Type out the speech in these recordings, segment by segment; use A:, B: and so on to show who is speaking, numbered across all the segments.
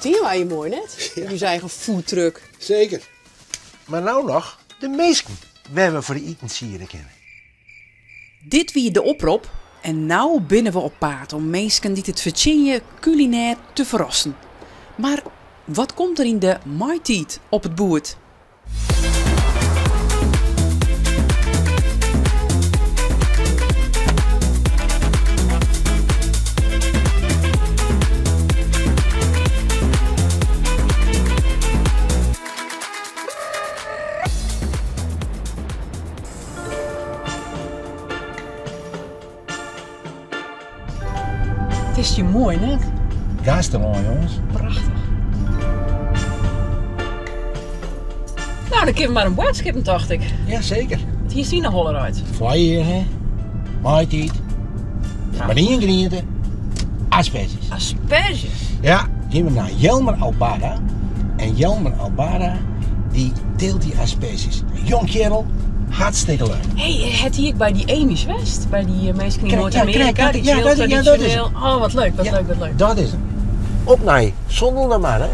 A: stean wy hjir moai net? Yn ús eigen foodtruck.
B: Seker. Mar no noch de minsken wêr't we foar iten siere kinne.
A: Dit wie de oprop en no binne we op paad om minsken dy't it fertsjinje kulinêr te ferrassen. Mar wat komt der yn de maitiid op it boerd? It is hjir moai, net?
B: Gaasterlân, jonges.
A: Prachtich. Nou, dan kinne we mar in boadskippen, tocht ik.
B: Ja, seker.
A: It hier syn holle uit.
B: Foarjier, hè? Maitiid. Mar ien griente. Asperges.
A: Asperges?
B: Ja, gean we nei Jelmer Albada. En Jelmer Albada, dy teelt dy asperges. Jong kerel, hartstikke leuk.
A: Hey, het hy ek by dy Amish west? By dy eh, minsken yn Noard-Amearika?
B: Ja, ja, dat, ja, dat is
A: Oh, wat leuk, wat leuk, wat leuk.
B: Dat is 'm. Op nei Sondel mar, hè.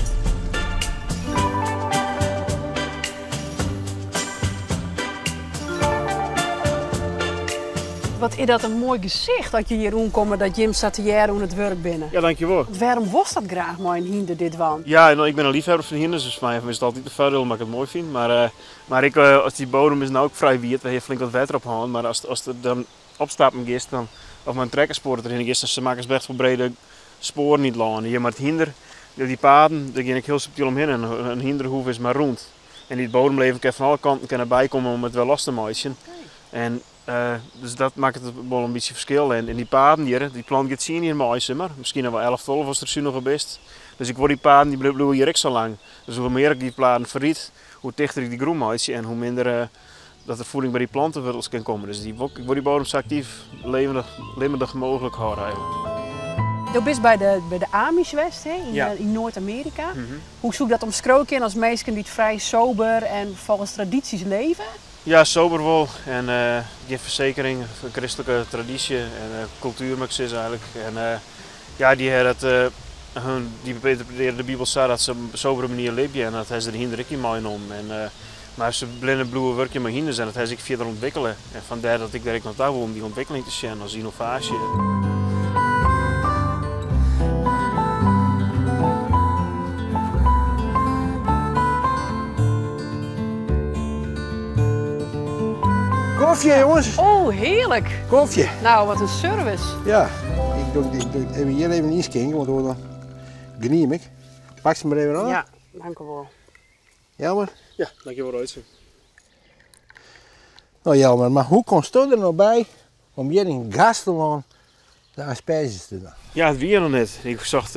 A: Wat is dat in moai gesicht as je hjir oankomme dat jim sa tegearre oan it wurk binne.
C: Ja, dankjewol.
A: Wêrom wolst dat graach mei in hynder dit dwaan?
C: Ja, no, ik bin in leafhebber fan hynders, dus foar my is it altyd in foardiel omdat ik it moai fyn. Mar, uh, mar ik, uh, as dy bodem is no ek frij wiet, we hawwe flink wat wetter op hân, mar as, as der dan opstappen giest, dan, of mei in trekkerspoar derhinne giest, dan makkest bêst wol brede spoaren yn it lân. Hjir mei it hynder, dy paden, dêr gean ik hiel subtyl omhinne. In hynderhoef is mar rûn. En dy bodemleven kin fan alle kanten kin derby komme om it wer los te meitsjen. En dus dat makket it wol in bytsje ferskil. En dy paden hjir, dy plant giet tsien jier mei, sis mar. Miskien noch wol 11, 12 ast der sunich op bist. Dus ik wol dy paden, dy bliuwe hjir ek sa lang. Dus hoe mear ik dy paden ferryd, hoe tichter ik dy grûn meitsje en hoe minder dat der voeding by dy plantewurtels kin komme. Dus dy, ik wol dy bodem sa aktyf, levendig, libbendich mooglik hâlde eigentlik.
A: Do bist by de, by de Amish west, hè, yn,
C: Ja.
A: yn Noard-Amearika. Hoe soe ik dat omskriuwe kinne as minsken dy't frij sober en folgens tradities leve?
C: Ja, sober wol en gjin fersekering, in kristlike tradysje en kultuer moat ik sizze eigentlik. En ja, dy ha dat, dy ynterpretearje de Bibel sa dat se op in sobere manier libje en dat ha se de hynder ek yn meinommen. En, mar se blinne bliuwe wurkjen mei hynders en dat ha se ek fierder ûntwikkele. En fandêr dat ik dêr ek nei ta wol om dy ûntwikkeling te sjen as ynnovaasje.
B: Kofje, jongens.
A: Oh, hearlik.
B: Kofje.
A: Nou, wat in service.
B: Ja, ik doe, ik doe even hjir even ynskinke, want dan gniem ik. Pak se mar even oan.
A: Ja, dankjewol.
B: Jelmer?
C: Ja, dankjewol Royce.
B: No Jelmer, mar hoe komsto der no by om hjir yn Gaasterlân de asperges te dwaan?
C: Ja, it wie noch net. Ik socht,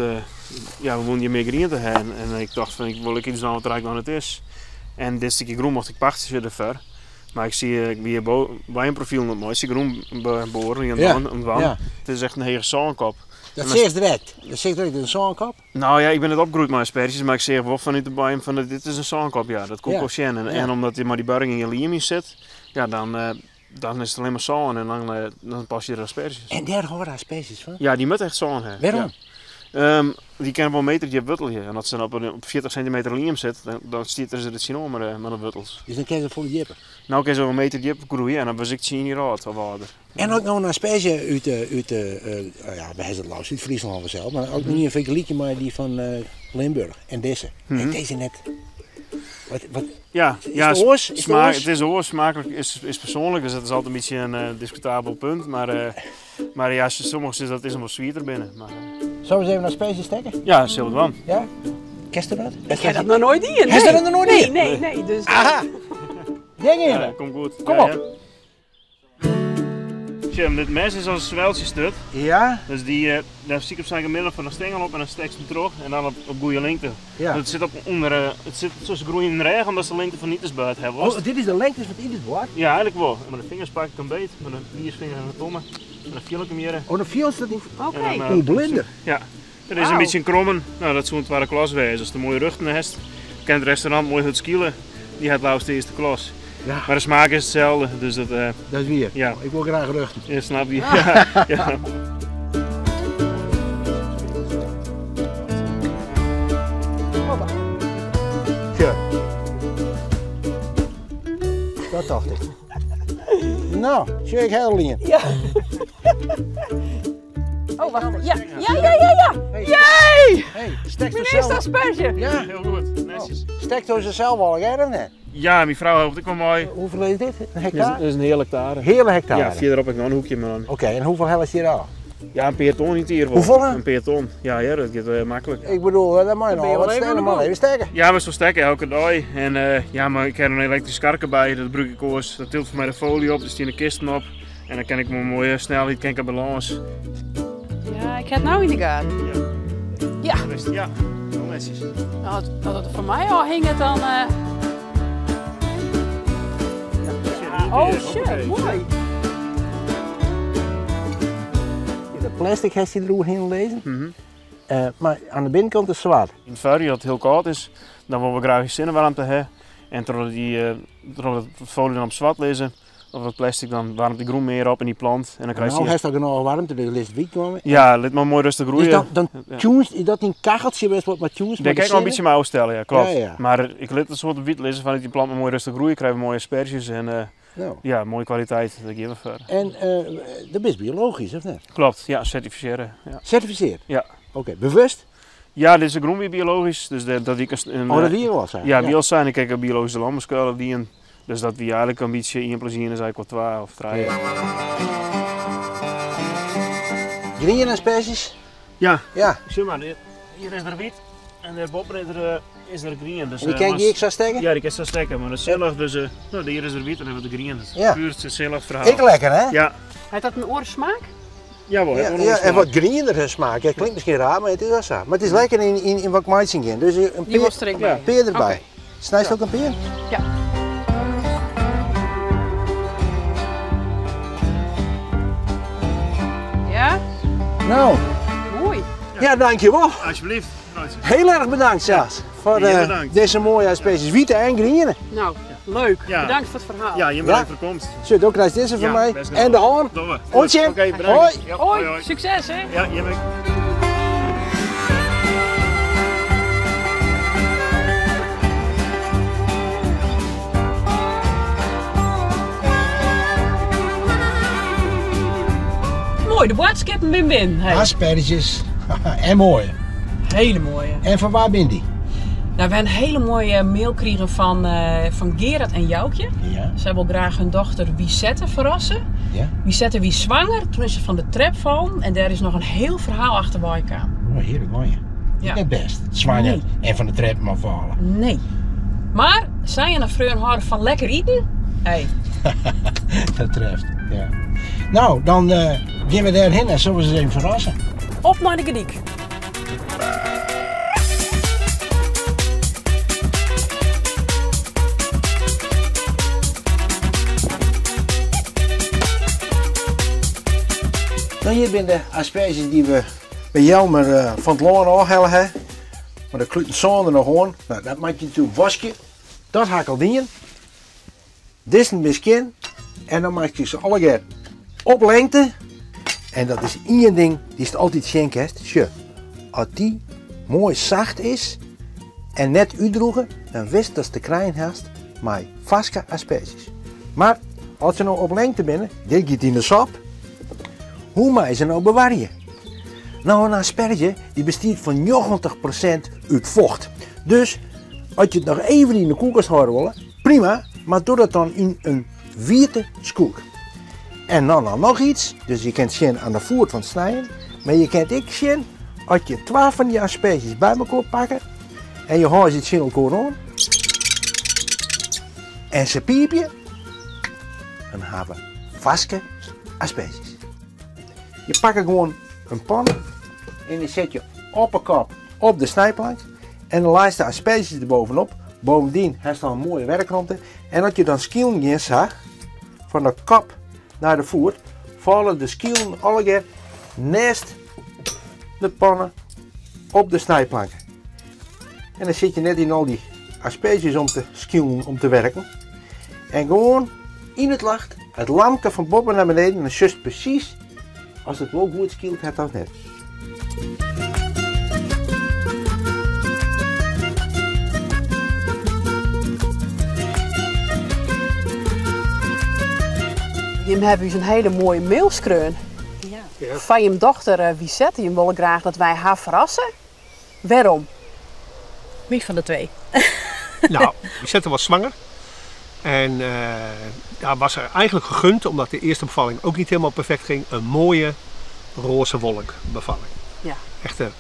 C: ja, we woene hjir mear griente ha en ik tocht fan ik wol ek iets dwaan wat der eigentlik noch net is. En dit stikje grûn mocht ik pachtsje derfoar. Mar ik zie, ik wie boaiemprofilen oan it meitsjen, grûnboaren en oan it dwaan. It is echt in hege sânkop.
B: Dat seachst direkt? Dat seachst direkt, in sânkop?
C: No ja, ik bin net opgroeid mei asperges, mar ik seach wol fanút de boaiem fan dit is in sânkop, ja. Dat koe ik wol sjen. En omdat der mei dy barging gjin liem yn sit, ja, dan, dan is it allinne mar sân en dan, dan passe der asperges.
B: En dêr hâlde asperges fan?
C: Ja, dy moatte echt sân ha.
B: Wêrom?
C: Ja. Dy kinne wol in meter djip wurtelje en as se op, op 40 sintimeter liem sit, dan stiet der se tsjinoan mei de wurtels.
B: Dus dan kinne se folle djipper?
C: No kinne se wol in meter djip groeie en dan was ik 10 jier âld of âlder.
B: En as ik no in asperge út, út ja, we hawwe it leafst út Fryslân fansels, mar as ik ien fergelykje mei dy fan Limburch en dizze, en dizze net. Wat, wat,
C: Ja,
B: is
C: ja,
B: it oars? Is it
C: smaak,
B: oars?
C: it is oars. Smaaklik is, is persoanlik, dus dat is altyd in bytsje in diskutabel punt. Mar, mar ja, sommigen sizze dat it is wol swierder binne. Mar,
B: Sille we ris even in asperge stekke?
C: Ja, sille we dwaan.
B: Ja? Kensto dat?
A: Ik ha dat noch noait dien.
B: Hast dat noch noait
A: Nee,
B: dien?
A: nee, nee. Dus,
B: Aha! Dêr gean we.
C: Ja, komt goed.
B: Kom
C: Ja,
B: op.
C: ja. Sjoch, dit mes is as in sweltsjesturt.
B: Ja?
C: Dus dy, uh, dêr stik ik op middel fan de stengel op en dan stekst hem troch en dan op, op goede lingte.
B: Ja.
C: Het zit op onder, uh, it sit soms groeien in de rêch omdat ze de lengte fan itensboard hawwe.
B: Oh, dit is de lengte fan it itensboard?
C: Ja, eigentlik wol. Mei de fingers pak ik him beet, mei de wiisfinger en de tomme. En dan fiel ik him hjir.
B: Oh, dan fielst it.
A: Oké.
C: En dan,
B: Hoe blinder.
C: Ja. It is in bytsje in krommen. No, dat soe in twadde klas wêze. Ast in moaie ruchten hast, kin it restaurant moai hurd skile. Dy hat leafst de earste klas.
B: Ja.
C: Mar de smaak is itselde, dus dat...
B: Dat is wier.
C: Ja.
B: Ik wol graach ruchten.
C: Ja, snap je. Ja. Ja.
B: Dat tocht ik. No, sjoch ik heel lien.
A: Ja. Oh, wacht. Ja, ja, ja, ja, ja. Jee!
B: Hey, stekt
A: Mijn eerste asperge.
B: Ja.
C: Heel goed, netjes.
B: Stekt ze zelf al, hè, of net?
C: Ja, mijn vrouw helpt ook wel mooi.
B: Hoeveel is dit? Een hectare?
C: Dat is een hele hectare.
B: Hele hectare?
C: Ja, verderop heb ik nog een hoekje, man.
B: Oké, en hoeveel hel is hier al?
C: Ja, een paar ton niet hier. wel.
B: Hoeveel?
C: Een paar ton. Ja, ja, dat gaat makkelijk.
B: Ik bedoel, dat mag je
A: Dan ben
B: nog
A: je
B: wat
A: wel even
B: stenen,
A: aan de
B: man.
A: boel.
B: Even stekken.
C: Ja, we zo stekken elke dag. En ja, maar ik heb een elektrische karker bij, dat gebruik ik oors. Dat tilt voor mij de folie op, er staan de kisten op. En dan kan ik mijn mooie snelheid, kan ik een balans.
A: Ja, ik heb het nou in de gaten. Ja.
C: Ja, heel netjes.
A: Nou, als het voor mij al hing het dan... Oh shit, mooi.
B: De plastic heeft je er overheen lezen.
C: Mhm.
B: Maar aan de binnenkant is zwart.
C: In het voorjaar, dat het heel koud is, dan willen we graag die zonnewarmte hebben. En terwijl het folie dan op zwart lezen, of het plastic, dan warmt de groen meer op in die plant. En dan krijg je
B: Nou, heeft dat genoeg warmte, dus ligt wiet komen.
C: Ja, laat maar mooi rustig groeien.
B: Dus dan
C: Ja.
B: tunes, is dat een kacheltje best wat maar tunes?
C: Daar kan ik wel een beetje mee afstellen, ja, klopt.
B: Ja, ja.
C: Maar ik laat het soort wiet lezen van dat die plant maar mooi rustig groeien, krijgen we mooie asperges en
B: Nou.
C: ja, mooie kwaliteit. Dat geven we verder.
B: En dat is biologisch, of niet?
C: Klopt, ja, certificeren. Ja.
B: Certificeerd?
C: Ja.
B: Oké, bewust?
C: Ja, dit is een groen weer biologisch, dus dat ik een,
B: Oh, dat wie wel zijn?
C: Ja, wie al zijn. Ik kijk een biologische landbouwschool die een, dus dat we eigenlijk een beetje 1 plus 1 is eigenlijk wel 2 of 3.
B: Ja. Groene asperges?
C: Ja.
B: Ja.
C: Zie maar, hier is er wit en daarboven is er groen. Dus,
B: En die kan ik die ik zo stekken?
C: Ja, die kan ik zo stekken, maar dat is zinnig, dus nou, hier is er wit en dan hebben we de groen. Dat is
B: Ja.
C: puur het zinnig verhaal.
B: Ik lekker, hè?
C: Ja.
A: Heeft dat een oorsmaak?
C: Jawel,
B: Ja,
C: het
B: ja, en wat groenere smaak. Ja, klinkt misschien raar, maar het is wel zo. Maar het is lekker in wat maatje in. Dus een
A: Die
B: peer,
A: was er ook bij.
B: peer erbij.
A: Oké.
B: Snijdt ook een peer?
A: Ja. Ja?
B: Nou.
A: Mooi.
B: Ja, dankjewel.
C: Alsjeblieft.
B: Heel erg bedankt, Sjaas. Voor
C: Heel bedankt.
B: deze mooie asperges. Witte en groene.
A: Nou, leuk.
C: Ja.
A: Bedankt voor het verhaal.
C: Ja, je bedankt voor de komst.
B: Zo, dan krijg je deze van
C: Ja,
B: mij.
C: best
B: En de haan.
C: Doe we.
B: Ontje.
C: Oké, bedankt.
B: Hoi.
C: Ja,
A: Hoi,
C: hoi.
A: succes hè.
C: Ja, je bent.
A: Mooi, de boodskappen bin bin. Hey.
B: Asperges. En mooi.
A: Hele mooie.
B: En van waar ben die?
A: Nou, we hebben een hele mooie mail gekregen van Gerard en Joukje.
B: Ja.
A: Zij wil graag hun dochter Wisette verrassen.
B: Ja.
A: Wisette wie zwanger, toen is ze van de trap vallen en daar is nog een heel verhaal achter bij kwam.
B: Oh, heerlijk mooi.
A: Ja.
B: Net best. Zwanger
A: Nee.
B: en van de trap maar vallen.
A: Nee. Maar zij en haar vriend houden van lekker eten. Hey.
B: Dat treft, ja. Nou, dan gaan we daarheen en zullen we ze even verrassen.
A: Op naar de Gediek.
B: Nou, hier zijn de asperges die we bij Jelmer van het loon afhalen hebben. Maar de kluten zon er nog aan. Nou, dat maak je natuurlijk wasje. Dat haak al dingen. Dit is een biskin. En dan maak je ze alle keer op lengte. En dat is één ding die is altijd schenk heeft. Tje, als die mooi zacht is en net uitdroegen, dan wist dat ze te krijgen hast met vaske asperges. Maar als ze nou op lengte binnen, dit gaat in de sap. Hoe mag je ze nou bewaren? Nou, een asperge die bestaat van 90% uit vocht. Dus als je het nog even in de koelkast houden wil, prima, maar doe dat dan in een witte skoek. En dan nog iets, dus je kunt zien aan de voet van het snijden, maar je kunt ook zien als je 12 van die asperges bij elkaar pakken en je houdt het zien elkaar aan en ze piepje, dan hebben we vaske asperges. Je pakt gewoon een pan en die zet je op een kop op de snijplank en dan laat je de asperges erbovenop. Bovendien heeft dan een mooie werkruimte. En als je dan schielen zag, van de kop naar de voet, vallen de schielen alle keer naast de pannen op de snijplanken. En dan zit je net in al die asperges om te schielen, om te werken. En gewoon in het lacht, het lampje van boven naar beneden en dan just precies als het wel goed schielt, het dat net.
A: Jim hawwe ús in hiele moaie mail skreaun.
B: Ja.
A: Fan jim dochter Wisette. Jim wolle graach dat wy har ferrasse. Wêrom?
D: Wie fan de twee?
E: Nou, Wisette was zwanger. En daar was er eigenlijk gegund, omdat de eerste bevalling ook niet helemaal perfect ging, een mooie roze wolk bevalling. Echter,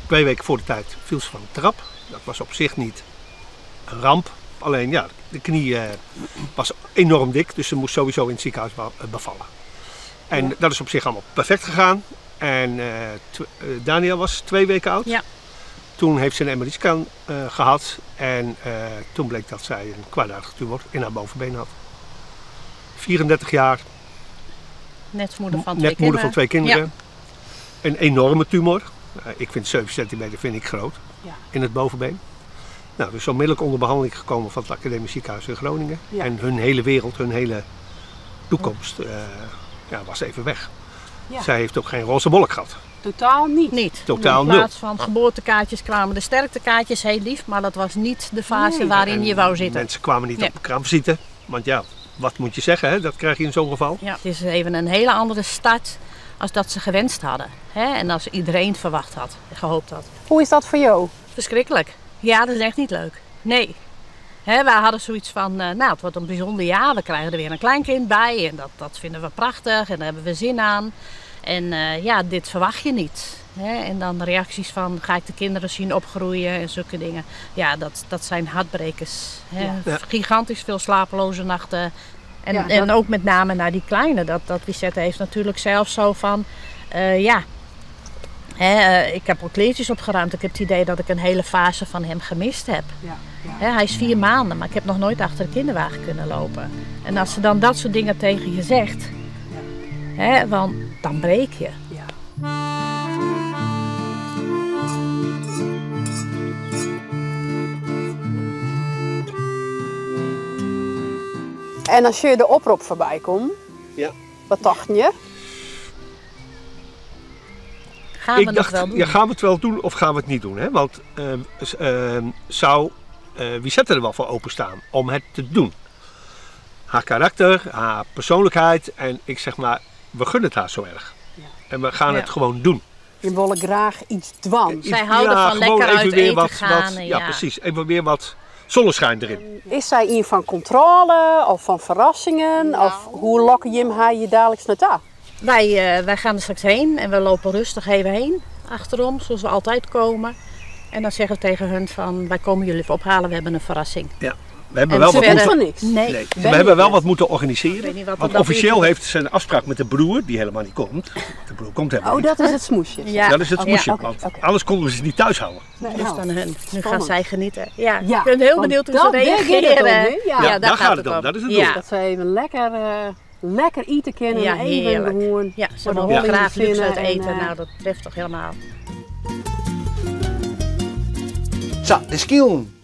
E: 2 weken voor de tijd viel ze van de trap. Dat was op zich niet een ramp. Alleen ja, de knie was enorm dik, dus ze moest sowieso in het ziekenhuis bevallen. En dat is op zich allemaal perfect gegaan. En Daniel was 2 weken oud. Toen heeft ze een MRI-scan gehad en toen bleek dat zij een kwaadaardige tumor in haar bovenbeen had. 34 jaar.
D: Net moeder van 2
E: Net moeder van
D: kinderen.
E: 2 kinderen. Een enorme tumor. Ik vind 7 centimeter vind ik groot in het bovenbeen. Nou, dus onmiddellijk onder behandeling gekomen van het Academisch Ziekenhuis in Groningen. En hun hele wereld, hun hele toekomst was even weg. Zij heeft ook geen roze wolk gehad.
A: Totaal niet.
D: Niet.
E: Totaal
D: In
E: nul.
D: plaats van geboortekaartjes kwamen de sterktekaartjes, heel lief, maar dat was niet de fase waarin
E: En
D: je wou zitten.
E: Mensen kwamen niet op kraamvisite, want ja, wat moet je zeggen, hè? Dat krijg je in zo'n geval.
D: Ja. Het is even een hele andere start als dat ze gewenst hadden. Hè? En als iedereen verwacht had, gehoopt had.
A: Hoe is dat voor jou?
D: Verschrikkelijk. Ja, dat is echt niet leuk. Nee. Hè, wij hadden zoiets van, nou, het wordt een bijzonder jaar. We krijgen er weer een kleinkind bij en dat vinden we prachtig en daar hebben we zin aan. En dit verwacht je niet. Hè? En dan reacties van, ga ik de kinderen zien opgroeien en zulke dingen. Ja, dat zijn hartbrekers. Hè? Gigantisch veel slapeloze nachten. En ook met name naar die kleine. Dat Wisette heeft natuurlijk zelf zo van, ja, ik heb al kleertjes opgeruimd. Ik heb het idee dat ik een hele fase van hem gemist heb. Hè, hij is 4 maanden, maar ik heb nog nooit achter de kinderwagen kunnen lopen. En als ze dan dat soort dingen tegen je zegt, hè, want dan breek je.
A: En als je de oproep voorbij komt, wat dacht je?
D: Gaan we
E: Ik
D: het
E: dacht,
D: wel doen?
E: Ja, gaan we het wel doen of gaan we het niet doen? Hè? Want zou Wisette er wel voor openstaan om het te doen? Haar karakter, haar persoonlijkheid en ik zeg maar, we gunnen het haar zo erg. En we gaan het gewoon doen.
A: Je wil graag iets dwang.
D: Zij houden van
E: Gewoon
D: lekker
E: even
D: uit
E: weer
D: eten
E: wat,
D: gaan
E: wat,
D: en
E: ja,
D: ja.
E: precies. Even weer wat zonneschijn erin.
A: Is zij een van controle of van verrassingen? Of hoe lokken je hem haar je dadelijk naartoe?
D: Wij gaan er straks heen en we lopen rustig even heen. Achterom, zoals we altijd komen. En dan zeggen we tegen hun van, wij komen jullie even ophalen, we hebben een verrassing.
E: Ja, we hebben
D: En
E: wel
D: ze
E: wat
D: werden
E: moeten
A: Van niks.
D: Nee.
E: Nee,
A: Ben
E: we hebben
A: ik
E: wel
A: het?
E: wat moeten organiseren.
D: Ik weet niet wat
E: want
D: dat
E: officieel
D: is.
E: heeft ze een afspraak met de broer, die helemaal niet komt. Want de broer komt helemaal
A: Oh,
E: niet.
A: dat is het smoesje.
D: Ja.
E: Dat is het smoesje, want anders konden we ze niet thuis houden.
A: Nee,
D: Dus
A: nou,
D: aan hun. Nu gaan
A: spannend.
D: zij genieten. Ja,
A: Ja,
D: ik ben heel
A: want
D: benieuwd hoe ze
A: dat daar gaat het om,
D: reageren.
A: hè? Ja.
E: Ja, daar gaat het om. Dat is het doel.
D: Ja.
A: Dat ze even lekker eten kunnen
D: Ja,
A: en even
D: heerlijk.
A: gewoon
D: Ja, ze
A: voor de
D: willen
A: holle in
D: graag
A: de
D: luxe
A: zinnen
D: uit
A: en,
D: eten. Nou, dat treft toch helemaal.
B: Zo, de skielen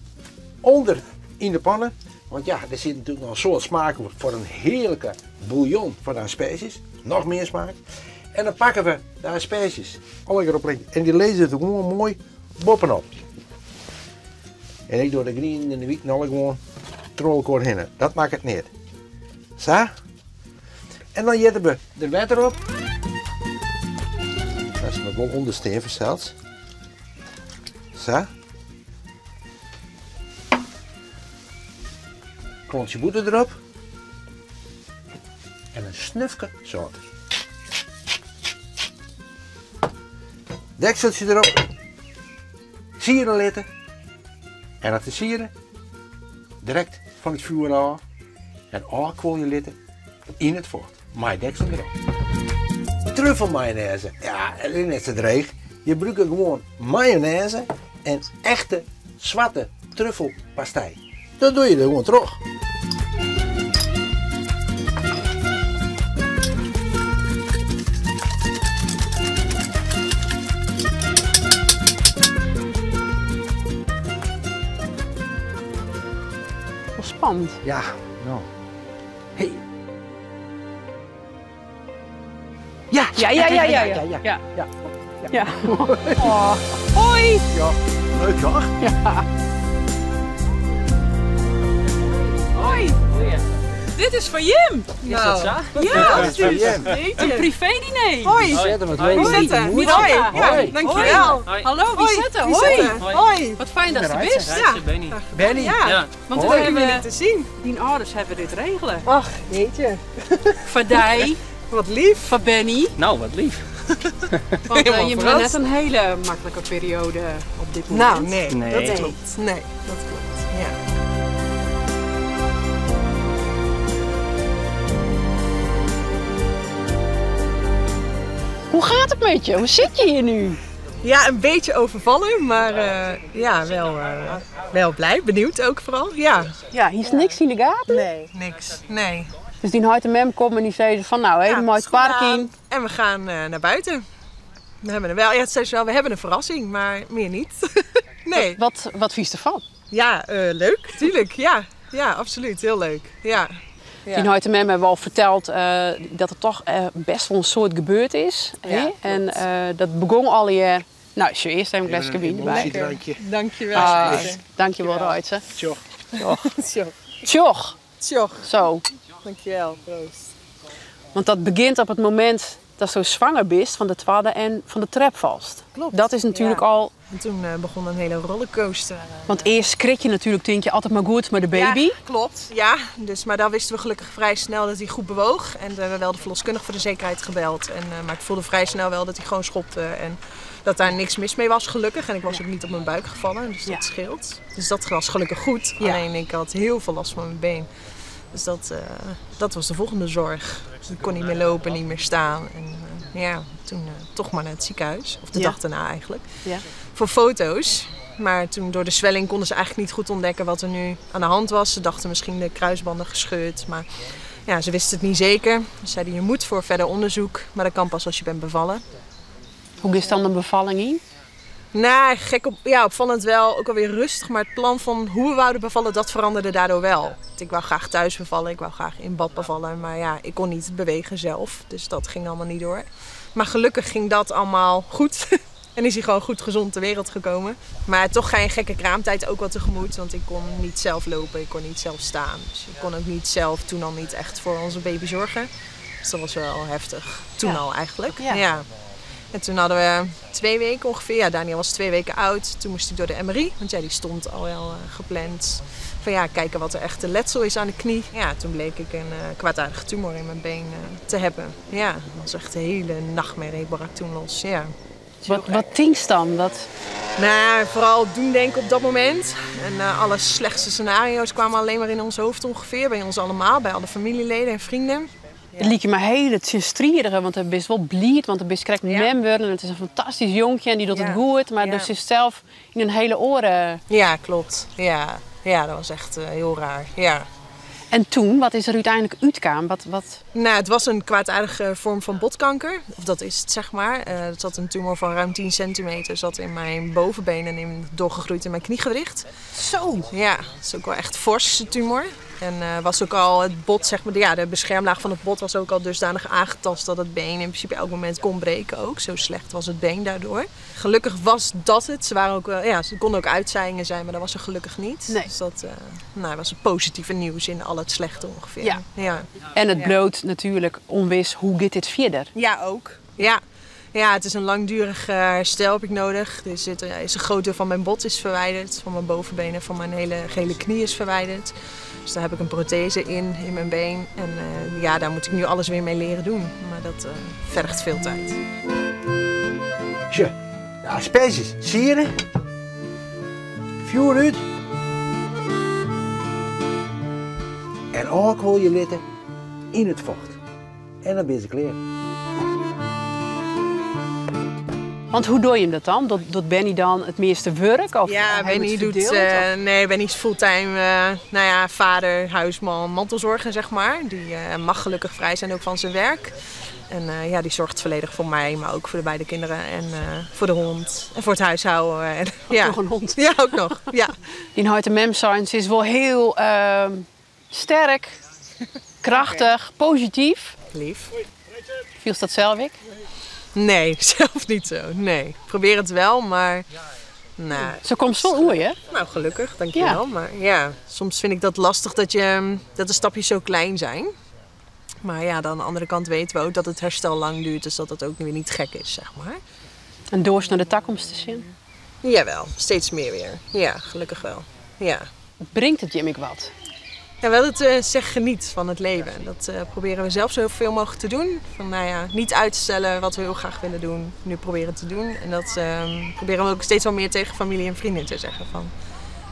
B: onder in de pannen. Want ja, er zit natuurlijk nog een soort smaak voor een heerlijke bouillon van de asperges. Nog meer smaak. En dan pakken we de asperges. Alle keer op plekje. En die lezen het gewoon mooi bovenop. En ik doe de green en de wiet en alle gewoon trolkoor heen. Dat maakt het niet. Zo. En dan zetten we de water op. Dat is nog wel ondersteven zelfs. Zo. Klontje boter erop. En een snufje zout. Dekseltje erop. Sieren laten. En dat is sieren. Direct van het vuur af. En afkoelen laten in het vocht. Maar deksel erop. Truffelmayonaise. Ja, dat is net zo dreig. Je gebruikt gewoon mayonaise en echte zwarte truffelpastei. Dat doe je er gewoon terug.
A: Wel spannend.
B: Ja, nou. Hey. Ja,
A: Ja, ja, ja, ja, ja.
B: ja,
A: Ja.
B: ja.
A: Ja. Oh. Hoi!
B: Ja, leuk toch?
A: Ja. Hoi! Dit is foar jim!
F: Is dat sa?
A: Ja,
B: Dat is foar jim.
A: in privé-diner.
F: Hoi.
B: Zet hem het leven.
F: Lisette. Hoi. Ja, dankjewel.
A: Hoi. Hallo, Lisette.
F: Hoi.
A: Hoi.
F: Hoi.
A: Wat fijn dat je bist.
F: Ja.
G: Benny.
B: Benny.
F: Ja.
A: Want
B: Hoi.
A: we
F: Leuk om jullie
A: hebben,
F: te zien.
A: die ouders hebben dit regelen.
F: Ach, jeetje.
A: Voor die,
F: Wat lief.
A: voor Benny.
G: Nou, wat lief.
A: Want
F: Helemaal
A: je hebt
F: verrast.
A: net een hele makkelijke periode op dit moment.
F: Nou, nee,
G: Nee.
F: dat klopt. Nee, dat klopt. Ja.
A: Hoe gaat het met je? Hoe zit je hier nu?
F: Ja, een beetje overvallen, maar ja, wel blij. Benieuwd ook vooral. Ja.
A: Ja, hier is niks in de gaten.
F: Nee. Niks. Nee.
A: Dus die huid en mem komt en die zei van nou, even
F: Ja,
A: mooi het
F: schoenen
A: park
F: aan
A: in.
F: En we gaan naar buiten. We hebben er wel, ja, het zei ze wel, we hebben een verrassing, maar meer niet. Nee.
A: Wat vies ervan?
F: Ja, leuk, tuurlijk. Ja. Ja, absoluut. Heel leuk. Ja. Ja.
A: Die huid en mem hebben we al verteld dat er toch best wel een soort gebeurd is.
F: Ja,
A: hè?
F: klopt.
A: En dat begon al hier. Nou, is je eerst even een glasje wijn erbij.
B: Emotiedrankje.
F: Dankjewel.
A: Ah, dankjewel, Ruitse.
B: Tjoch.
F: Tjoch.
A: Tjoch,
F: Tjoch.
A: zo.
F: Dankjewel, proost.
A: Want dat begint op het moment dat ze zwanger bent van de tweede en van de trap vast.
F: Klopt.
A: Dat is natuurlijk
F: Ja.
A: al...
F: En toen begon een hele rollercoaster.
A: Want eerst schrik je natuurlijk, denk je altijd maar goed met de baby.
F: Ja, klopt. Ja, dus, maar daar wisten we gelukkig vrij snel dat hij goed bewoog. En we hebben wel de verloskundige voor de zekerheid gebeld. En, maar ik voelde vrij snel wel dat hij gewoon schopte. En dat daar niks mis mee was, gelukkig. En ik was ook niet op mijn buik gevallen, dus dat
A: Ja.
F: scheelt. Dus dat was gelukkig goed.
A: Ja.
F: Alleen ik had heel veel last van mijn been. Dus dat was de volgende zorg. Dus ik kon niet meer lopen, niet meer staan. En toen toch maar naar het ziekenhuis. Of de
A: Ja.
F: dag daarna eigenlijk.
A: Ja.
F: Voor foto's. Maar toen door de zwelling konden ze eigenlijk niet goed ontdekken wat er nu aan de hand was. Ze dachten misschien de kruisbanden gescheurd. Maar ja, ze wisten het niet zeker. Ze zeiden je moet voor verder onderzoek. Maar dat kan pas als je bent bevallen.
A: Hoe is dan de bevalling in?
F: Nou, gek op, ja, opvallend wel. Ook alweer rustig. Maar het plan van hoe we wouden bevallen, dat veranderde daardoor wel. Want ik wou graag thuis bevallen. Ik wou graag in bad bevallen. Maar ja, ik kon niet bewegen zelf. Dus dat ging allemaal niet door. Maar gelukkig ging dat allemaal goed. En is hij gewoon goed gezond ter wereld gekomen. Maar toch ga je een gekke kraamtijd ook wel tegemoet. Want ik kon niet zelf lopen, ik kon niet zelf staan. Dus ik kon ook niet zelf toen al niet echt voor onze baby zorgen. Dus dat was wel heftig. Toen
A: Ja.
F: al eigenlijk.
A: Ja.
F: Ja. En toen hadden we 2 weken ongeveer. Ja, Daniel was 2 weken oud. Toen moest hij door de MRI. Want ja, die stond al wel gepland. Van ja, kijken wat er echt letsel is aan de knie. Ja, toen bleek ik een kwaadaardige tumor in mijn been te hebben. Ja, dat was echt een hele nachtmerrie. Brak toen los, ja.
A: Wat tinkst dan? Wat...
F: Nou, vooral doen denken op dat moment. En alle slechtste scenario's kwamen alleen maar in ons hoofd ongeveer. Bij ons allemaal, bij alle familieleden en vrienden.
A: Het liet je maar hele tjestrierige, want het is wel blierd, want het is correct
F: Ja.
A: mem worden. En het is een fantastisch jonkje en die doet
F: Ja.
A: het goed, maar
F: Ja.
A: dus is zelf in een hele oren.
F: Ja, klopt. Ja, ja, dat was echt heel raar. Ja.
A: En toen, wat is er uiteindelijk uitgekomen? Wat?
F: Nou, het was een kwaadaardige vorm van botkanker. Of dat is het, zeg maar. Er zat een tumor van ruim 10 centimeter zat in mijn bovenbeen en doorgegroeid in mijn kniegewricht.
A: Zo!
F: Ja, dat is ook wel echt forse tumor. En was ook al het bot, zeg maar, ja, de beschermlaag van het bot was ook al dusdanig aangetast dat het been in principe elk moment kon breken ook. Zo slecht was het been daardoor. Gelukkig was dat het. Ze waren ook wel, ja, ze konden ook uitzaaiingen zijn, maar dat was er gelukkig niet.
A: Nee.
F: Dus dat was het positieve nieuws in al het slechte ongeveer.
A: Ja.
F: Ja.
A: En het bloot natuurlijk onwis, hoe gaat dit verder?
F: Ja, ook. Ja. Ja, het is een langdurig herstel heb ik nodig. Er is een groot deel van mijn bot is verwijderd. Van mijn bovenbenen, van mijn hele gele knie is verwijderd. Dus daar heb ik een prothese in mijn been. En daar moet ik nu alles weer mee leren doen. Maar dat vergt veel tijd.
B: Tje, de asperges, zie je het? Vuur uit. En ook wil je litten in het vocht. En dan ben je klaar.
A: Want hoe doe je hem dat dan? Doet Benny dan het meeste werk? Of
F: Ja,
A: hij
F: Benny
A: het
F: doet,
A: verdeeld, of?
F: nee, Benny is fulltime vader, huisman, mantelzorger, zeg maar. Die mag gelukkig vrij zijn ook van zijn werk. En die zorgt volledig voor mij, maar ook voor de beide kinderen en voor de hond en voor het huishouden. En,
A: Ook
F: ja.
A: nog een hond.
F: Ja, ook nog. Ja.
A: Die Houten Mem Science is wel heel sterk, krachtig, positief.
F: Lief.
A: Viel dat zelf ik?
F: Nee, zelf niet zo. Nee. Ik probeer het wel, maar Nee.
D: Zo komt zo oer, hè?
F: Nou, gelukkig, dankjewel. Maar ja, soms vind ik dat lastig dat, je, dat de stapjes zo klein zijn. Maar ja, aan de andere kant weten we ook dat het herstel lang duurt. Dus dat dat ook weer niet gek is, zeg maar.
D: En doors naar de toekomst te zien.
F: Jawel, steeds meer weer. Ja, gelukkig wel. Ja.
D: Brengt het Jim ik wat?
F: Ja, wel het eh, zeg geniet van het leven. En dat eh, proberen we zelf zoveel mogelijk te doen. Van nou ja, niet uitstellen wat we heel graag willen doen, nu proberen te doen. En dat proberen we ook steeds wel meer tegen familie en vrienden te zeggen. Van,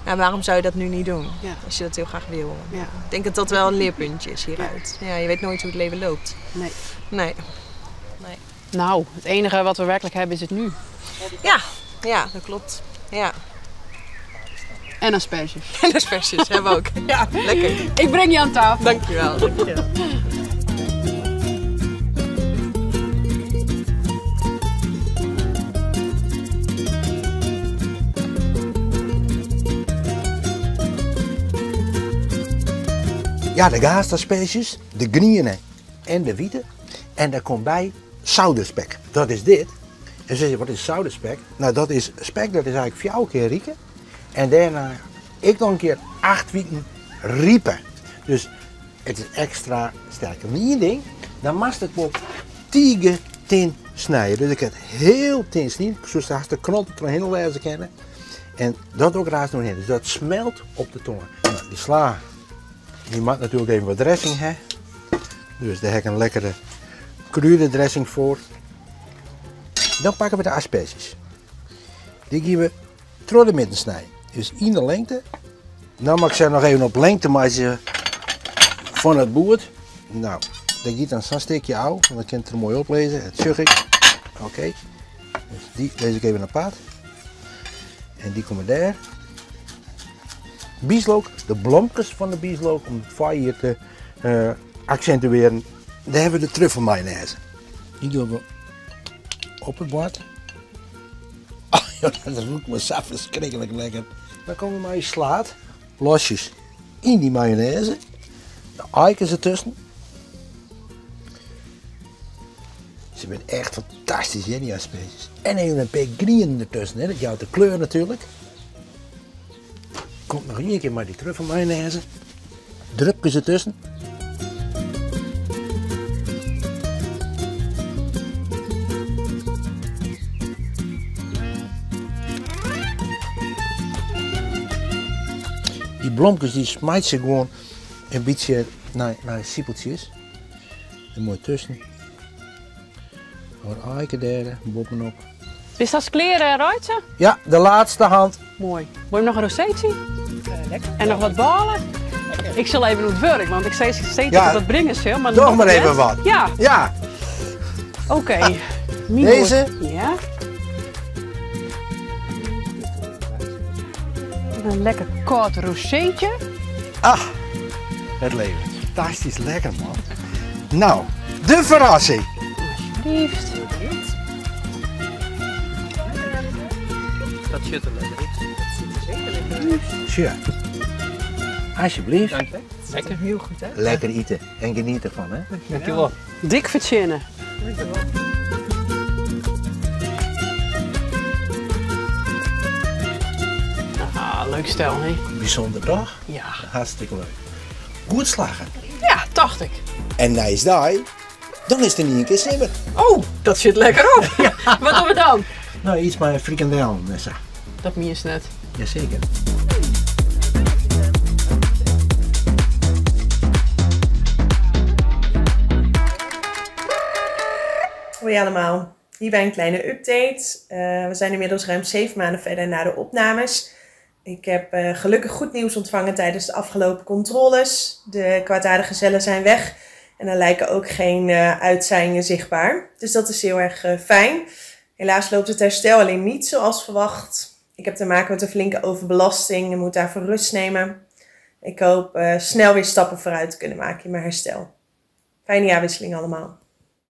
F: ja, waarom zou je dat nu niet doen?
D: Ja.
F: Als je dat heel graag wil.
D: Ja.
F: Ik denk dat dat wel een leerpuntje is hieruit. Ja, je weet nooit hoe het leven loopt.
D: Nee.
F: Nee.
D: Nou, het enige wat we werkelijk hebben is het nu.
F: Ja, ja, dat klopt. Ja.
D: En asperges.
F: En asperges hebben we ook. Ja, lekker.
D: Ik breng je aan tafel.
F: Dankjewel. Dankjewel.
B: Ja, de gaastasperges, de groene en de witte. En daar komt bij zouderspek. Dat is dit. En ze zeggen, wat is zouderspek? Nou, dat is spek, dat is eigenlijk 4 keer rieken. En daarna, ik nog een keer 8 wieken riepen. Dus het is extra sterk. En één ding, dan mag het op 10 tin snijden. Dus ik heb heel tin snijden, zoals de hartstikke knop er heel lezen kennen. En dat ook raast nog in. Dus dat smelt op de tong. Nou, die sla, die maakt natuurlijk even wat dressing, hè. Dus daar heb ik een lekkere kruidendressing voor. Dan pakken we de asperges. Die gaan we door de midden snijden. Dus in de lengte. Nou mag ik ze nog even op lengte maken van het boerd. Nou, dat gaat dan zo'n stukje af, want dan kan het er mooi oplezen. Het zug ik. Oké. Dus die lees ik even apart. En die komen daar. Bieslook, de bloempjes van de bieslook, om het vuur te accentueren. Daar hebben we de truffelmayonaise. Die doen we op het bord. Oh, joh, dat ruikt me zo verschrikkelijk lekker. Dan komen we maar slaat, losjes in die mayonaise. De eikens ertussen. Ze zijn echt fantastisch, hè, die asperges. En even een paar groenen ertussen, hè. Dat jouwt de kleur natuurlijk. Komt nog één keer maar die truffelmayonaise. Drupjes ertussen. Die bloempjes die smijt ze gewoon een beetje naar siepeltjes. Er mooi tussen. Hoor eiken derde, bovenop.
D: Is dat kleren, Ruitse?
B: Ja, de laatste hand.
D: Mooi. Wil je nog een rozeetje? En nog wat ballen? Ik zal even het werk, want ik zei steeds
B: Ja.
D: dat dat brengen ze, maar
B: Toch
D: nog
B: maar
D: net.
B: even wat.
D: Ja,
B: Ja,
D: oké. Mien
B: Deze?
D: wordt- Ja. En een lekker kort rozeetje.
B: Ah, het leven. Fantastisch lekker, man. Nou, de verrassing.
D: Alsjeblieft.
E: Dat zit er lekker in.
B: Tja. Alsjeblieft.
E: Dank je.
F: Lekker. Heel goed, hè?
B: Lekker eten en geniet ervan, hè?
E: Dankjewel.
D: Dik verzinnen. Ah, leuk stel, hè?
B: Bijzonder dag.
D: Ja.
B: Hartstikke leuk. Goed slagen.
D: Ja, dacht ik.
B: En nice die, dan is er niet een keer simmer.
D: Oh, dat zit lekker op. Wat doen we dan?
B: Nou, iets maar frikandel, Nessa.
D: Dat mie is net.
B: Jazeker.
F: Hoi allemaal, hierbij een kleine update. We zijn inmiddels ruim 7 maanden verder na de opnames. Ik heb gelukkig goed nieuws ontvangen tijdens de afgelopen controles. De kwaadaardige cellen zijn weg en er lijken ook geen uitzaaiingen zichtbaar. Dus dat is heel erg fijn. Helaas loopt het herstel alleen niet zoals verwacht. Ik heb te maken met een flinke overbelasting en moet daarvoor rust nemen. Ik hoop snel weer stappen vooruit te kunnen maken in mijn herstel. Fijne jaarwisseling allemaal.